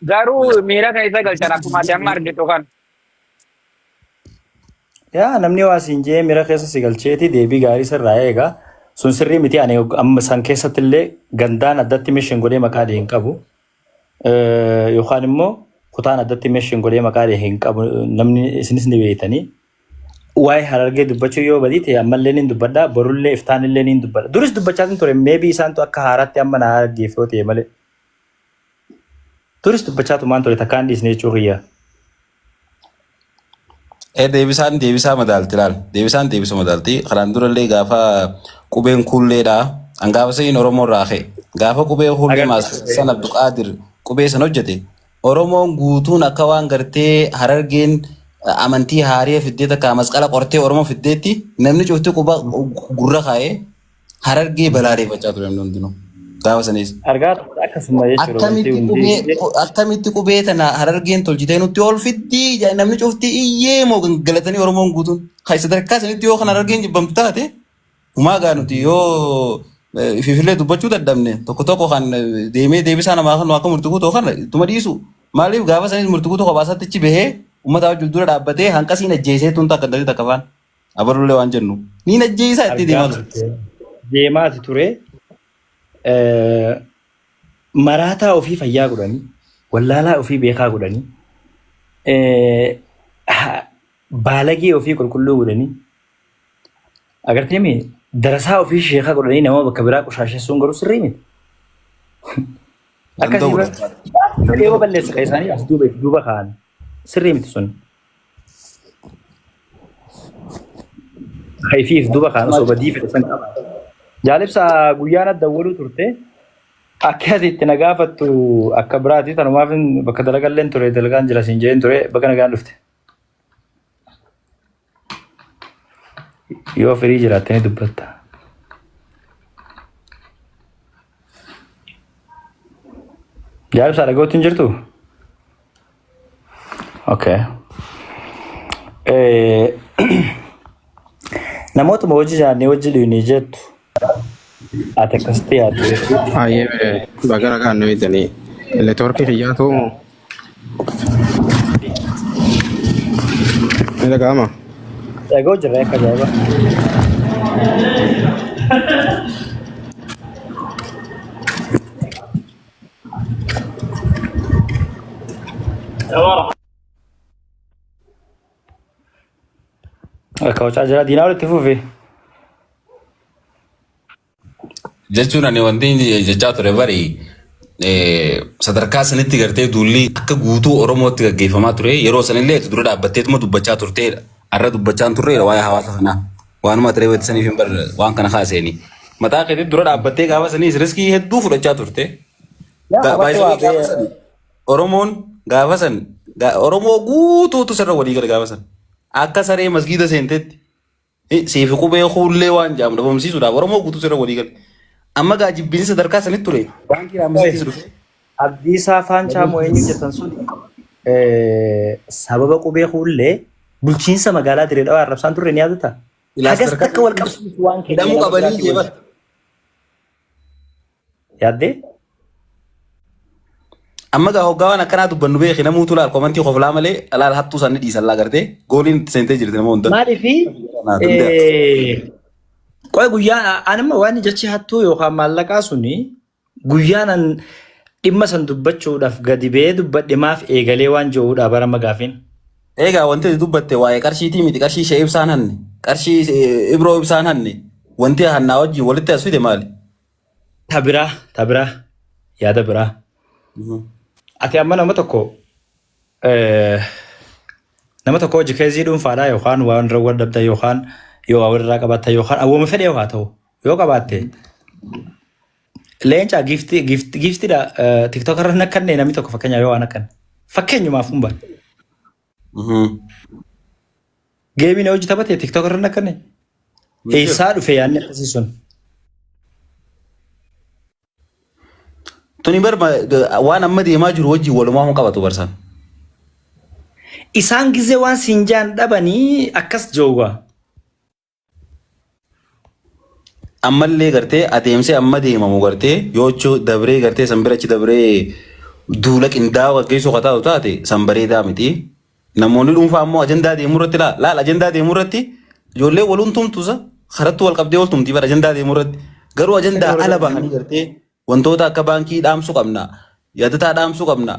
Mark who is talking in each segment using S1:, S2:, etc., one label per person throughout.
S1: Garuu miira keessa galchan akkuma ati amma argitu kan.
S2: Yaa namni waa siin jee mira keessa si galcheeti deebii gaarii sirraa eega. Sun sirrii miti ani amma san keessatti illee gandaan addatti mishin godhee maqaa dhahee hin qabu. Yookaan immoo kutaan addatti mishin godhee maqaa dhahee hin qabu namni isinis ni beektanii. Waa'ee harargee dubbachuu yoo badii ta'e ammallee niin dubbadha borullee iftaanillee niin dubbadha. Duris dubbachaatiin ture meebii isaantu akka haaraatti amma na argeef yoo ta'e malee. Duris dubbachaa tumaan ture takkaan dhiisne jechuu kiyya.
S3: Ee deebisaan deebisaa madaalti laal. Deebisaan deebisa madaalti. Kanaan durallee gaafa qubeen kuulleedha. An gaafa saniin Oromoo irraa ka'e. Gaafa qubee kuullee maas san Abduqaadir qubee san hojjete. Oromoon guutuun akka waan gartee harargeen amantii haaree fiddee takka masqala qortee Oromoo fiddeetti namni cufti quba gurra kaa'ee Harargee balaaleffachaa ture namni hundinuu. Gaafa sanis.
S2: Argaa akkasuma jechuudha wanti
S3: Akkamitti
S2: hundi.
S3: qubee akkamitti qubee tana harargeen tolchitee nutti ol fiddii jedha namni cufti iyyee moo gangalatanii Oromoon guutuun. Kan sadarkaa sanitti yoo kan harargeen jibbamtu taate humaa gaa nuti yoo ififillee dubbachuu dadhabne tokko tokko kan deemee deebisaa namaa kan akka murtii guutuu kana ittuma dhiisu. Maaliif gaafa sanis murtii guutuu kophaa isaatti bahee uummata wajjin dura dhaabbatee hanqasiin ajjeesee tun takka takka faan. Abarullee waan jennu. Niin ajjeesaa itti
S2: Argaa
S3: deemaa ture.
S2: turte. Deemaati ture. Eh, Maraataa ofii fayyaa godhanii, wallaalaa ofii beekaa godhanii, eh, ha- baalagee ofii qulqulluu godhanii, agartee mi darasaa ofii sheekaa godhanii nama bakka biraa qushaashessuun garuu sirrii miti. Akkasii
S3: Danda'uudha.
S2: bara fedhee yoo balleessa kan isaanii as duuba if duuba kaa'an sirrii miti sun. Kayfiif duuba kaan osoo badii fedhe san qaba. Jaalibsa guyyaan adda waluu turte akka ati itti na gaafattu akka biraati tanumaaf bakka dalagalleen ture dalagaan jira siin jeen ture bakka nagaan dhufte. Yoo firii jiraatte ni dubbatta. Jaalibsa dhagootti hin jirtu? Okay. Namootuma hojii jaannee hojii dhiine jettu ati akkasitti yaaddu jechuudha.
S4: Baay'ee baga ragaan nu eegdanii. Neetwoorkii kiyyaatu ni dhaga'ama.
S2: Dhaga'u jirra akka ajaa'iba. Akka wacaa jira diinaa walitti fufi.
S3: Jechuun ani wanti inni jechaa ture bari sadarkaa sanitti gartee duulli akka guutuu Oromootti gaggeeffamaa ture yeroo sanillee itti dura dhaabbatteetuma dubbachaa turteedha. Har'a dubbachaa hin turreedha waa'ee hawaasa kanaa. Waanuma ture wayita saniif hin barre waan kana kaaseeni. Mataa keetti dura dhaabbattee gaafa saniis riskii hedduu fudhachaa turte.
S2: Yaa qabatti
S3: Baay'ee
S2: waa
S3: gaafa
S2: bee
S3: san Oromoon gaafa san Oromoo guutuutu sirra walii gala gaafa san. Akka saree masgiida seentetti siifi qubee kuullee waan jedhamu dhabamsiisuudhaaf Oromoo guutuu sirra walii gala. Amma gaa jibbiinsi sadarkaa sanitti ture. Baankii Raamisiitis dhufe.
S2: Abdiisaa Faanchaa moo eenyu jettan sun sababa qubee kuullee bulchiinsa magaalaa Dirree Dhawaa arrabsaan turre ni yaadataa?
S3: Ilaa
S2: Hagas
S3: sadarkaa
S2: takka wal qabsiisu waan keenya
S3: hidhamuu
S2: nama
S3: qabanii
S2: biraatii
S3: jee
S2: wajjin.
S3: bara.
S2: Yaaddee?
S3: Amma gaa hoggaa waan akkanaa dubbannu beeki namuutu laal komantii koflaa malee laal hattuu isaanii dhiisan laa gartee gooliin itti seentee jirti nama hunda.
S2: Maaliifi
S3: Naa danda'a.
S2: qoy guyyaa anuma waan jechi hattuu yookaan maallaqaa suni guyyaan an dhimma san dubbachuudhaaf gadi ba'ee dubbadhe maaf eegalee waan jiruudha bara amma gaafiin.
S3: Egaa wanti ati dubbatte waa'ee qarshiitii miti qarshii ishee ibsaan hanne qarshii ibroo ibsaan hanne wanti hannaa wajjin walitti as fide maali?
S2: Ta biraa ta biraa yaada biraa. Ati amma nama tokko nama tokko hojii keezii dhuunfaadhaa yookaan waan irra wal dhabda yookaan yoo waa walirraa qabaatta yookaan awwama fedhe haa ta'u yoo qabaatte leenca giiftii giiftii giiftiidha tiktok irra nakkanne namni tokko fakkeenyaaf yoo waan akkan fakkeenyumaaf hun bara. Geemii na hojii taphate tiktok irra nakkanne eessaa dhufe yaadni akkasii sun.
S3: Tuni bar waan amma deemaa jiru wajjin walumaa hin qabatu barsan.
S2: Isaan gizee waan siin jaan dhabanii akkas joowwa.
S3: Ammallee gartee adeemsee amma deemamu gartee yoo achi dabree gartee san bira achi dabree Duula qindaa'aa gaggeessuu ka taatu taate san bareedaa miti. Namoonni dhuunfaa ammoo ajandaa deemuu irratti laal laal ajandaa deemuu irratti ijoollee waluun tumtusa karatti wal qabdee wal tumti bara ajandaa deemuu irratti. Garuu ajandaa ala bahanii gartee wantoota akka baankii dhaamsuu qabna, yaadataa dhaamsuu qabna,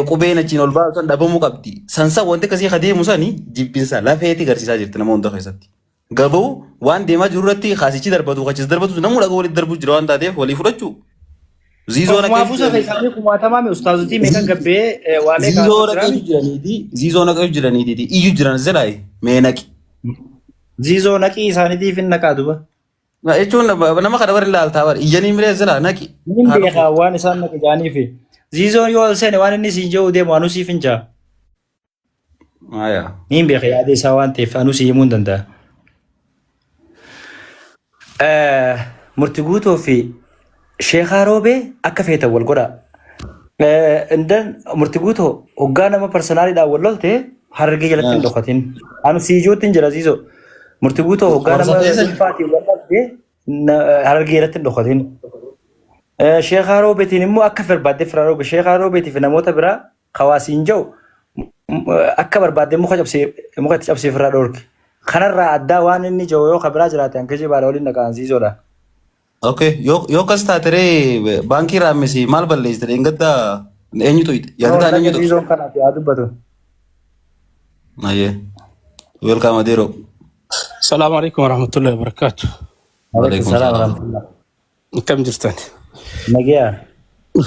S3: qubeen achiin ol baasu san dhabamuu qabdi. Sansan wanti akkasii ka deemu sani jibbinsa lafeeti garsiisaa jirti nama hunda keessatti. Garuu waan deemaa jiru irratti kaasichi darbatu kachis darbatu namuu dhagaa walitti darbuu jira waan taateef walii fudhachuu. Ziizoo
S2: Ofumaa buusa
S3: naqeessu
S2: keessaa kumaatamaa mi ustaazotii meeqa gabbee waa meeqa
S3: ziizoo
S2: haasa'u jiraami?
S3: naqeessu jiraniiti ziizoo naqeessu jiraniiti iyyu jiran zilaayi mee naqi.
S2: Ziizoo naqii isaaniitiif hin naqaa duba.
S3: Na jechuun nama kana bari ilaaltaa bari iyyanii miree zilaa naqi.
S2: Nin
S3: Haa dhufu.
S2: beekaa waan isaan naqi jaaniifi. Ziizoon yoo ol seene waan inni siin jedhu deemu anuu siif hin jaa.
S3: Aayaa.
S2: Niin beeka yaada isaa waan ta'eef anuu si himuu hin danda'a. Murti guutuu fi sheekaa roobee akka feetan wal godhaa. Indan murti guutuu hoggaa nama parsonaaliidhaan wal lolte harargee jalatti hin dhokatin. Anu si ijoottiin jira ziizoo. Murti guutuu hoggaa
S3: Qorsa
S2: nama
S3: keessa
S2: dhuunfaatiin wal dhabde harargee jalatti hin dhokatin. Sheekaa roobeetiin immoo akka barbaadde firaa roobe sheekaa roobeetii fi namoota biraa hawaasiin jiru akka barbaadde muka cabsee muka itti cabsee ofirraa dhoorke. Kanarraa addaa waan inni jiru yoo kabiraa jiraate hanqisii baala waliin dhaqaan siisoodha.
S3: Okay, yoo akkas taate ree baankii raamisi maal balleessite dheengadda eenyutu
S2: Yoo
S3: yaadataan
S2: dhaqa
S3: eenyutu?
S2: siisoon kanaaf yaa dubbatu.
S3: Ayyee. Welcome Adeero.
S5: Salaamu alaikum warahmatullahi wabarakatuh.
S2: Waalaikum
S3: Waalaikum
S2: salaam
S3: salaam.
S2: warahmatullah.
S5: Akkam jirtan?
S2: Nagiyaa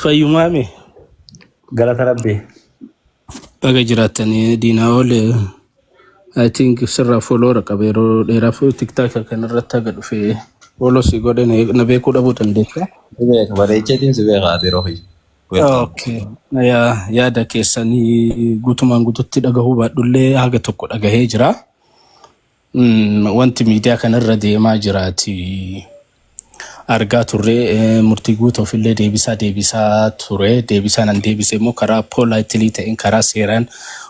S5: Fayyumaame
S2: galata rabbii.
S5: baga jiraattanii diinaa ol I think sirraa follower qaba yeroo dheeraaf TikTok kanarratti haga dhufe follow si godhe na beekuu dhabuu dandeessa.
S3: Si beeka bareecheetiin si beeka Adeeroo kiyya. Welcome.
S5: Okay. Yaada keessanii guutumaan guututti dhagahuu baadhullee haga tokko dhagahee jira. Wanti miidiyaa kanarra deemaa jiraati. Argaa turre murtii guutuuf illee deebisaa deebisaa ture. Deebisaa nan deebise immoo karaa politely ta'een karaa seeraan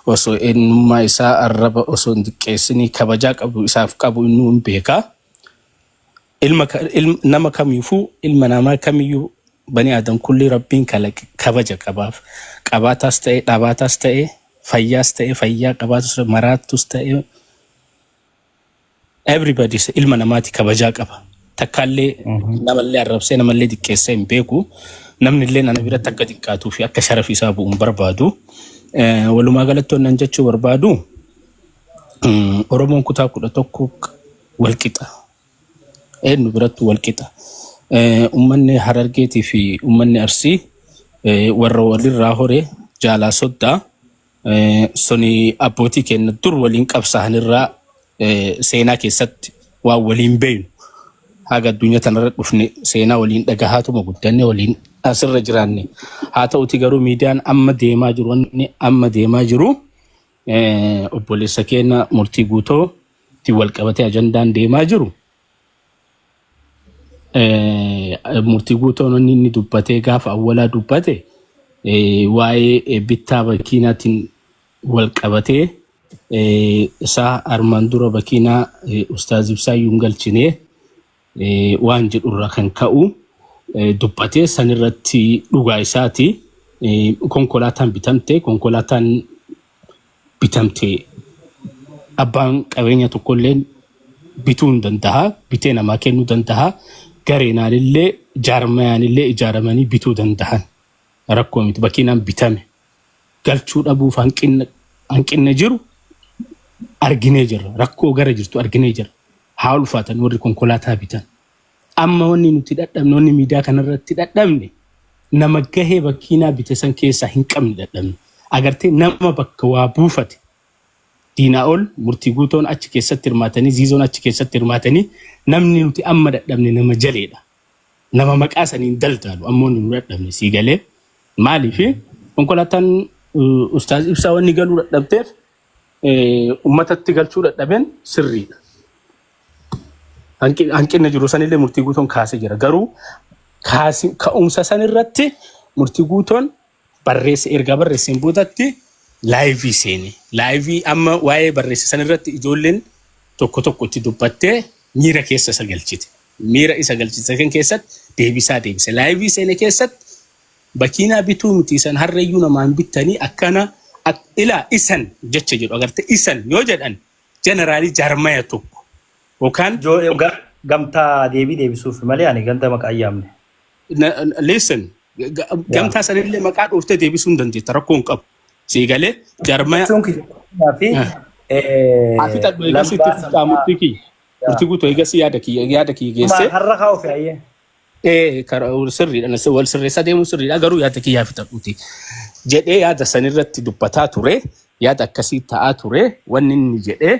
S5: osoo eenyummaa isaa arraba osoo hin xiqqeessinii kabajaa qabu isaaf qabu innuu hin beekaa. Ilma, nama kamiifuu ilma namaa kamiyyuu bani aadam kulli rabbiin kalaqe kabaja qabaaf. Qabaataas ta'e dhabaataas ta'e fayyaas ta'e fayyaa qabaatus maraattus ta'e everybody ilma namaati kabajaa qaba. Takkaallee namallee arrabsee namallee xiqqeessee hin beeku. Namni illee ana biratti akka xiqqaatuu fi akka sharafi isaa bu'u hin barbaadu. Walumaa galatti wannan jechuu barbaadu Oromoon kutaa 11 wal qixa. Eenyu biratti wal qixa. Uummanni Harargeetii fi uummanni Arsii warra walirraa hore jaalaa soddaa suni abbootii keenya dur waliin qabsaa'anirraa seenaa keessatti waan waliin beeynu haga addunyaa tanarra dhufne seenaa waliin dhagahaatuma guddanne waliin asirra jiraanne. Haa ta'uti garuu miidiyaan amma deemaa jiru wanni amma deemaa jiru obboleessa keenya murtii guutoo itti wal qabatee ajandaan deemaa jiru murtii guutoon inni inni dubbatee gaafa awwalaa dubbate waa'ee bittaa bakiinaatiin wal qabatee isaa armaan dura bakiinaa Ustaaz Ibsaa iyyuu hin galchinee waan jedhurraa kan ka'u dubbatee sanirratti dhugaa isaati. Konkolaataan bitamte konkolaataan bitamte abbaan qabeenya tokkollee bituu hin danda'a bitee namaa kennuu danda'a gareenaanillee jaarmayaanillee ijaaramanii bituu danda'an rakkoo miti bakiinaan bitame galchuu dhabuuf hanqinna jiru arginee jirra rakkoo gara jirtu arginee jirra haa ulfaatan warri konkolaataa bitan amma wanni nuti dhadhabne wanni miidiyaa kanarratti dhadhabne nama gahee bakiinaa bite san keessaa hin qabne dhadhabne agartee nama bakka waa buufate diinaa ol murtii guutoon achi keessatti hirmaatanii ziizoon achi keessatti hirmaatanii namni nuti amma dhadhabne nama jaleedha. Nama maqaa saniin daldaalu ammoo nu dhadhabne sii galee maaliif konkolaataan ustaaz Ibsaa wanni galuu dadhabdeef uummatatti galchuu dadhabeen sirriidha. Hanqinna jiru sanillee murtii guutoon kaasee jira. Garuu ka'umsa sanirratti murtii guutoon barreesse ergaa barreesseen boodatti live seene. Live amma waa'ee barreesse sanirratti ijoolleen tokko tokko itti dubbattee miira keessa isa galchite. Miira isa galchite kan keessatti deebisaa deebise. Live seene keessatti Bakiinaa bituu miti isan harreeyyuu namaan bittanii akkana ilaa isan jecha jedhu agarte isan yoo jedhan jeneraalii jaarmaya tokko yookaan
S2: Gamtaa deebii deebisuuf malee ani ganda maqaa hin yaamne.
S5: Listen, gamtaa sanillee maqaa dhooftee deebisuu hin dandeetta, rakkoo hin qabu. Sii galee jaarmaya.
S2: Jechuun kiyya fi
S5: Haa fixadhu eegas itti
S2: lambaa
S5: fixaa murtii kiyya. Murtii guutuu eegas yaada kiyya geessee.
S2: Har'a kaa'u fi ayyee.
S5: Karaa sirriidha wal sirreessaa deemuu sirriidha, garuu yaada kiyyaa fixadhuuti jedhee yaada sanirratti dubbataa ture, yaada akkasii ta'aa ture. Wanni inni jedhee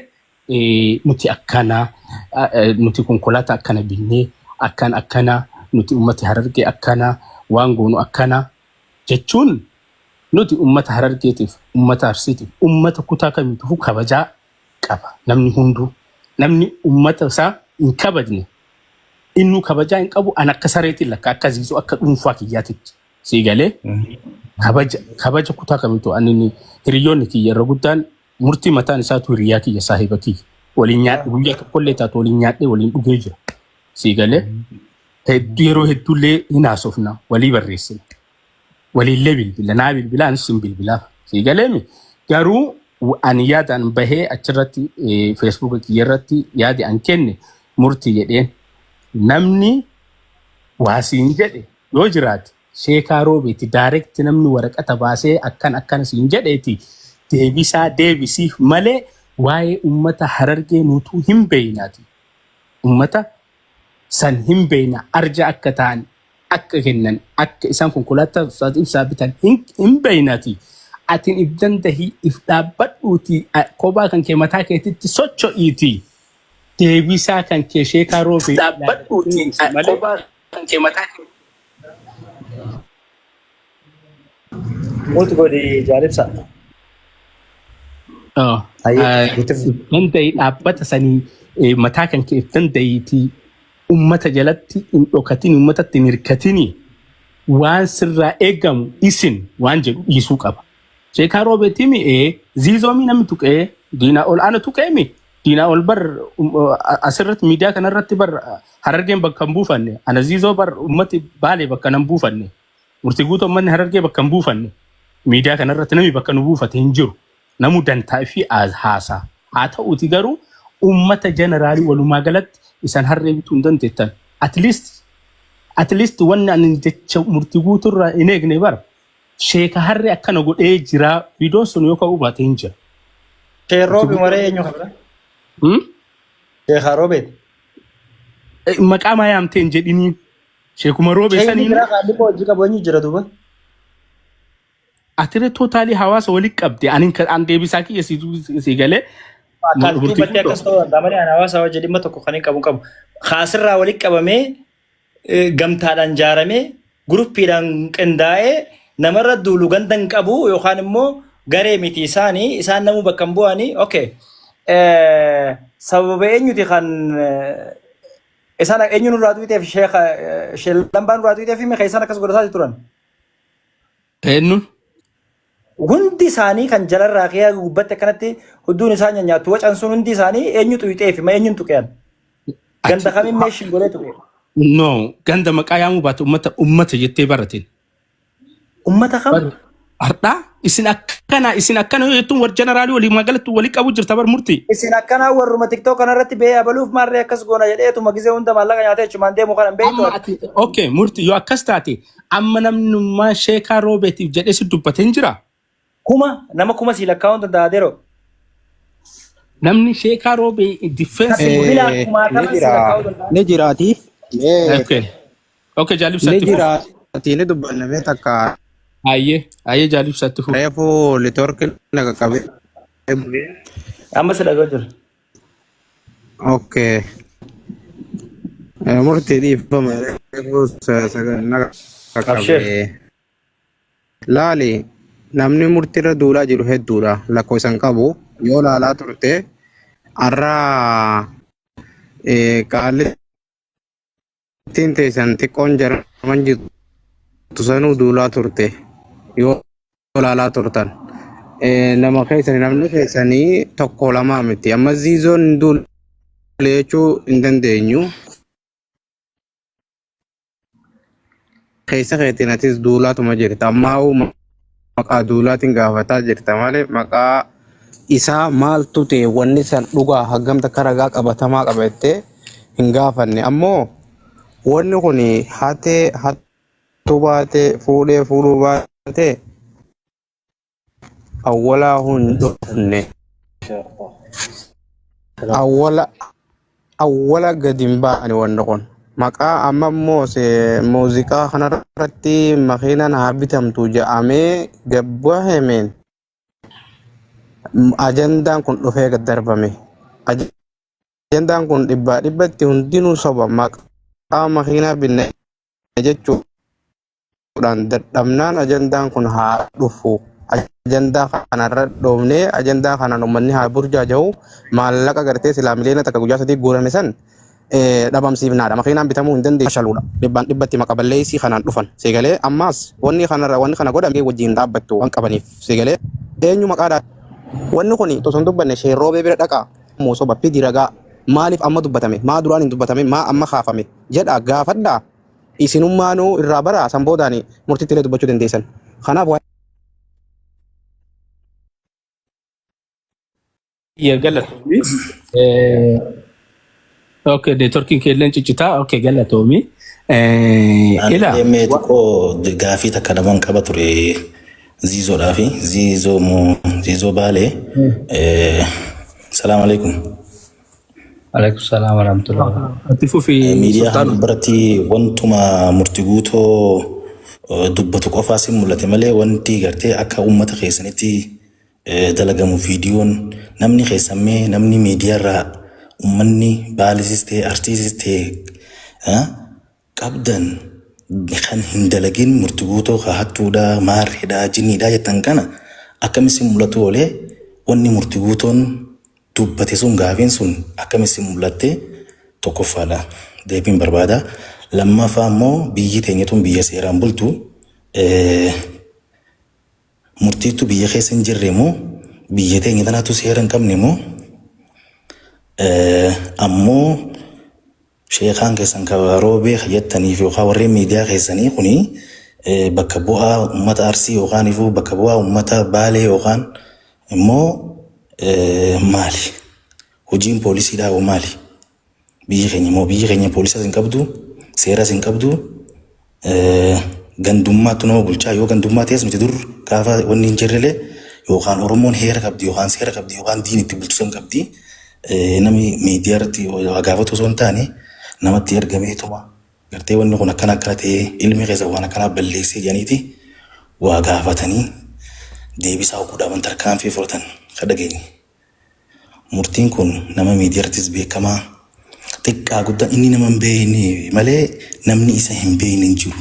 S5: nuti akkana, nuti konkolaataa akkana binnee akkan akkana, nuti ummati Harargee akkana waan goonu akkana jechuun, nuti ummata Harargeetiif, ummata Arsiitiif, ummata kutaa kamiituu kabajaa qaba. Namni hunduu, namni ummata isaa hin kabajne innuu kabajaa hin qabu. An akka sareetiin lakka akka ziizoo akka dhuunfaa kiyyaatitti sii galee kabaja kutaa kamiitu. Ani hiriyoonni kiyya irra guddaan murtii mataan isaatu hiriyaa kiyya, saahiba kiyya, waliin nyaadhe, guyyaa tokkollee taatu waliin nyaadhee waliin dhugee jira. Sii galee hedduu, yeroo hedduullee hin haasofna, walii barreessina, waliillee bilbila, naa bilbila, anis hin bilbilaaf. Sii galeemi garuu ani yaadaan bahee achirratti Feesbuuka kiyya irratti yaadi an kenne murtii jedheen, namni waa siin jedhe yoo jiraate sheekaa roobeeti direct, namni waraqata baasee akkan akkana siin jedheeti deebisaa deebisiif malee waa'ee ummata Harargee nutuu hin beeynaati. Ummata san hin beeyna, arja akka ta'an, akka kennan, akka isaan konkolaataa ustaaz ibsaa bitan hin beeynaati. Atin if dandahii if dhaabbadhuuti kophaa kan kee mataa keetitti socho'iiti. Deebisaa kan kee sheekaa roobee dhaabbadhuuti malee. Kophaa kan kee mataa keetitti.
S2: Mute godhi jaalibsa. Hayyee, itti fufi.
S5: Danda'i dhaabbata sanii mataa kan kee if danda'iitii ummata jalatti hin dhokatin, ummatatti hin hirkatini, waan sirraa eegamu isin waan jedhu dhiisuu qaba. Sheekaa roobeetimi ziizoomii namni tuqee diinaa ol ana tuqeemi diinaa ol bar asirratti miidiyaa kanarratti bar Harargeen bakka hin buufanne, ana ziizoo bar ummati Baalee bakka nan buufanne, murtii guutuu uummanni Harargee bakka hin buufanne, miidiyaa kanarratti namni bakka nu buufate hin jiru. Namu dantaa fi haasaa. Haa ta'uuti garuu uummata jeneraalii walumaa galatti isan harree bituu hin dandeettan. At least wanni ani jecha murtii guutuurraa hin eegne bara. Sheeka harree akkana godhee jira. Viidiyoon sun yoo ka'uu baate hin jira.
S2: Sheerroobi maree eenyu kabira?
S5: Hmm?
S2: Sheekaa roobeeti.
S5: Maqaa maa yaamtee hin jedhiniin. Sheekuma roobee
S2: Sheekni
S5: saniin
S2: biraa kan dhimma hojii qabu eenyu jira duuba?
S5: Atire totally hawaasa walitti qabde, ani an deebisaa kiyya si galee
S2: Akkaataa
S5: murtii
S2: dubbatti
S5: guutuu.
S2: Akkas ta'uu danda'a malee ani hawaasa hojii dhimma tokko kan hin qabu hin qabu. Kaasirraa walitti qabamee gamtaadhaan ijaaramee guruppiidhaan qindaa'ee namarra duulu ganda hin qabu yookaan immoo garee miti isaanii, isaan namuu bakka hin bu'anii. Okay. Sababa eenyuti kan isaan eenyu nurraa tuqxeef, sheeka sheellambaa nurraa tuqxeef hime kan isaan akkas godhataa turan.
S5: Eenyuun?
S2: Hundi isaanii kan jalarraa kee gubbatti akkanatti hudduun isaa nyaattu wacan sun hundi isaanii eenyu tuqxeef ma eenyuun tuqean? Ganda kamiin meeshin godhee tuqe?
S5: No, ganda maqaa yaamuu baate ummata jettee baratin.
S2: Ummata kam?
S5: Har'aa isin akkana, isin akkana yoo jettuun warra jeneraalii walii magaalatti walii qabu jirta bar murtii.
S2: Isin akkanaa warruma TikTok kanarratti ba'ee abaluuf maarree akkas goona jedheetuma gizee hunda maallaqa nyaatee achumaan deemu kana hin beektu
S5: Amma
S2: ati.
S5: Ati okay murtii yoo akkas taate amma namnummaa sheekaa roobeetiif jedhee si dubbate hin jira.
S2: Kuma nama kuma sii lakkaa'uun danda'a adeeroo.
S5: Namni sheekaa roobee defense.
S2: Kasi bilaa
S4: Ni
S2: kumaataman sii
S4: jira
S2: lakkaa'uu danda'a.
S4: ni jiraati mee
S5: Okay,
S4: ni
S5: jaalibsaatti fufu.
S4: jiraati ni dubbanna mee takka.
S5: Ayyee, jaalibsaatti fufu.
S4: Reefu network na qaqqabe.
S2: Amma si dhaga'u jira.
S4: Okay. Murtii dhiifama, reefu na
S2: Abshir.
S4: qaqqabe. Laali, namni murtiirra duulaa jiru hedduudha, lakkoofsa hin qabu. Yoo laalaa turte har'a qaallittiin teessan xiqqoon jaraman jirtu sanuu duulaa turte yoo laalaa turtan. Nama keessanii, namni keessanii tokko lamaa miti. Amma ziizoon duule jechuu hin dandeenyu. Keessa keetiin atis duulaatuma jirta. Ammaa hoo maqaa duulaatiin gaafataa jirta malee maqaa isaa maaltu ta'e wanni san dhugaa hangam takka ragaa qabatamaa qabattee hin gaafanne. Ammoo wanni kun hatee hattuu baatee fuudhee fuudhuu baatee awwalaa hin dhufne. Awwala awwala gadi hin ba'ani wanni kun. Maqaa amma immoo muuziqaa kanarratti makiinaan haa bitamtu jedhamee gabbahemeen ajandaan kun dhufee gad darbame. Ajandaan kun dhibbaa dhibbatti hundinuu soba maqaa makiinaa binne jechuudhaan dadhabnaan ajandaan kun haa dhufu. Ajandaa kanarra dhoofnee ajandaa kanaan uummanni haa burjaaja'u maallaqa gartee silaa miliyoona 1 guyyaa 3 guurame san dhabamsiifnaadha. Makiinaan bitamuu hin dandeessu shaluudha. Dhibbaan dhibbatti maqa balleessii kanaan dhufan. Seegalee ammaas wanni kanarra wanni kana godhame wajjin dhaabbattu waan qabaniif. Seegalee eenyu maqaadhaa wanni kun osoo hin dubbanne sheerroobee bira dhaqaa moo soba fidi ragaa maaliif amma dubbatame maa duraan hin dubbatame maa amma kaafame jedha gaafadhaa isinummaanuu irraa baraa san boodaan murtitti illee dubbachuu dandeessan. Kanaaf waa'ee
S5: Ya galatoomi. Okay, networkiin keelleen ciccitaa. Okay, galatoomi.
S6: Ani
S5: Ila
S6: illee mee xiqqoo gaafii takka naman qaba ture ziizoodhaa fi ziizoo moo ziizoo baalee. Salaam alaikum.
S7: Alaikum salaam warahmatullahi.
S5: Ati fufi
S6: Miidiyaa kana
S5: Sultaan.
S6: biratti wantuma murti guutoo dubbatu qofaa sin mul'ate malee wanti gartee akka uummata keessanitti dalagamu viidiyoon namni keessan mee namni miidiyaarraa uummanni baalisis ta'e artiisis ta'e qabdan kan hin dalagin murti guutoo ka hattuudha maarreedha jinniidha jettan kana akkamitti sin mul'atu oolee wanni murti guutoon dubbate sun gaafiin sun akkamitti sin mul'atte tokkoffaadha deebiin barbaada. Lammaffaa immoo biyyi teenya tun biyya seeraan bultu murtiitu biyya keessa hin jirre moo biyya teenya tanaatu seera hin qabne moo ammoo sheekaan keessan ka roobee ka jettaniif yookaan warreen miidiyaa keessanii kuni bakka bu'aa uummata Arsii yookaan ifuu bakka bu'aa uummata Baalee yookaan immoo maali? Hojiin poolisiidhaa hoo maali? Biyyi keenya immoo biyyi keenya poolisas hin qabdu, seeras hin qabdu, gandummaattu nama bulchaa yoo gandummaa ta'es miti dur gaafa wanni hin jirrelee yookaan Oromoon heera qabdi yookaan seera qabdi yookaan diin itti bultu san qabdi. Namni miidiyaa irratti waa gaafatu osoo hin taane namatti ergameetuma gartee wanni kun akkana akkana ta'ee ilmi keessa waan akkanaa balleessee jedhaniiti waa gaafatanii deebisaa oguu dhaban tarkaanfii fudhatan ka dhageenye. Murtiin kun nama miidiyaa irrattis beekamaa xiqqaa guddaan inni nama hin beekne malee namni isa hin beekne hin jiru.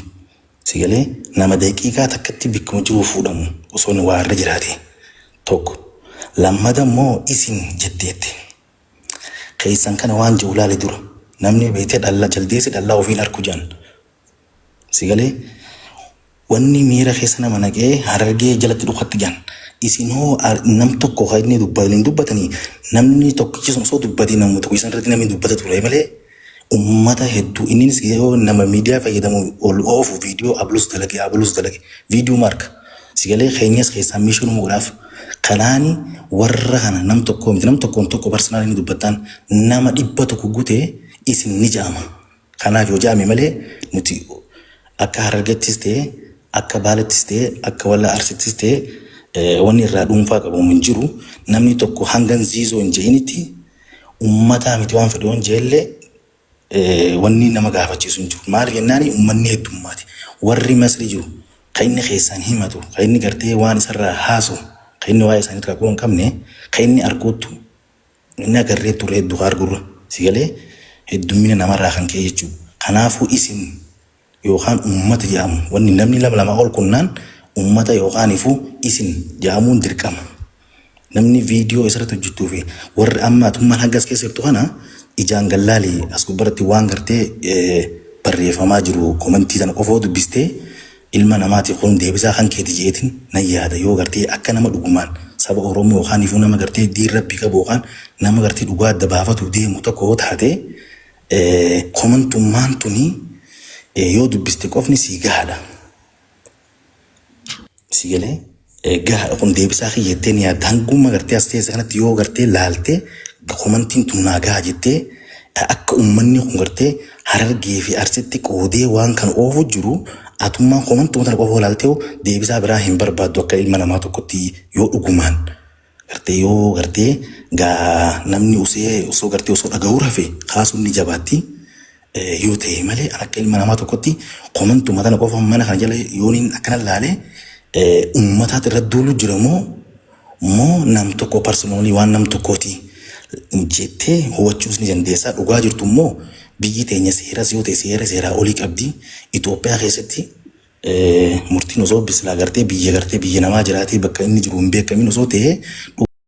S6: Si galee nama daqiiqaa takkatti bikkuma jiru fuudhamu osoo inni waa irra jiraate tokko. Lammata immoo isin jetteetti. Keessan kana waan jiru laali dura. Namni beektee dhallaa jaldeessi dhallaa ofiin arku jedhan. Si galee wanni miira keessa nama naqee Harargee jalatti dhukatti jedhan. Isin hoo nam tokko kan inni dubbatan hin dubbatanii namni tokkichi sun osoo dubbatee namni tokko isan irratti namni dubbata ture malee ummata hedduu innis yoo nama miidiyaa fayyadamu ol oofu viidiyoo ablus dalage ablus dalage viidiyoo marka si galee keenyas keessaa mishinuma godhaaf kanaani warra kana nam tokko miti nam tokkoon tokko barsinaan inni dubbattaan nama 100 gutee isin ni ja'ama. Kanaaf yoo ja'ame malee nuti akka Harargettis ta'e akka Baalettis ta'e akka walla Arsittis ta'e wanni irraa dhuunfaa qabamu hin jiru. Namni tokko hangan ziizoo hin je'initti ummataa miti waan fedhe yoon je'ellee wanni nama gaafachiisu hin jiru. Maal jennaani ummanni heddummaati. Warri Masri jiru kan inni keessaan himatu, kan inni gartee waan isarraa haasu, kan inni waa'ee isaanii rakkoo hin qabne, kan inni arguuttu inni agarree turre hedduu ka argurra si galee heddummina namarraa kan ka'e jechuudha. Kanaafuu isin yookaan ummata jedhamu wanni namni lama lama ol kunnaan ummata yookaan ifuu isin jedhamuun dirqama. Namni viidiyoo isarratti hojjetuu fi warri amma atummaan hangas keessa jirtu kana ijaan gallaali as gubbaratti waan gartee barreeffamaa jiru komentii sana qofoo dubbistee ilma namaati kun deebisaa kan keeti jeetin nan yaada yoo gartee akka nama dhugumaan saba Oromoo yookaan ifuu nama gartee diin rabbii qabu yookaan nama gartee dhugaa adda baafatu deemu tokko yoo taate komentummaan tuni Yoo dubbiste qofni sii gahaadha. Si galee gahaadha kun deebisaa kiyya jettee ni yaadda. Hanguma gartee as teesse kanatti yoo gartee laaltee komantiin tun naa gaha jettee akka uummanni kun gartee Harargee fi Arsitti qoodee waan kan oofu jiru atummaan komantuma tana qofa laaltee deebisaa biraa hin barbaaddu akka ilma namaa tokkotti yoo dhugumaan gartee yoo gartee gaa namni usee osoo gartee osoo dhaga'uu rafe kaasuun ni jabaatti. Yoo ta'e malee an akka ilma namaa tokkotti komantuma tana qofa mana kana jala yooniin akkana laale uummataatti irra duulu jira moo moo nam tokko personally waan nam tokkooti jettee hubachuus ni dandeessa. Dhugaa jirtu immoo biyyi teenya seeras yoo ta'e seera seeraa olii qabdi. Itoophiyaa keessatti murtiin osoo bisilaa gartee biyya gartee biyya namaa jiraatee bakka inni jiru hin beekamin osoo ta'e.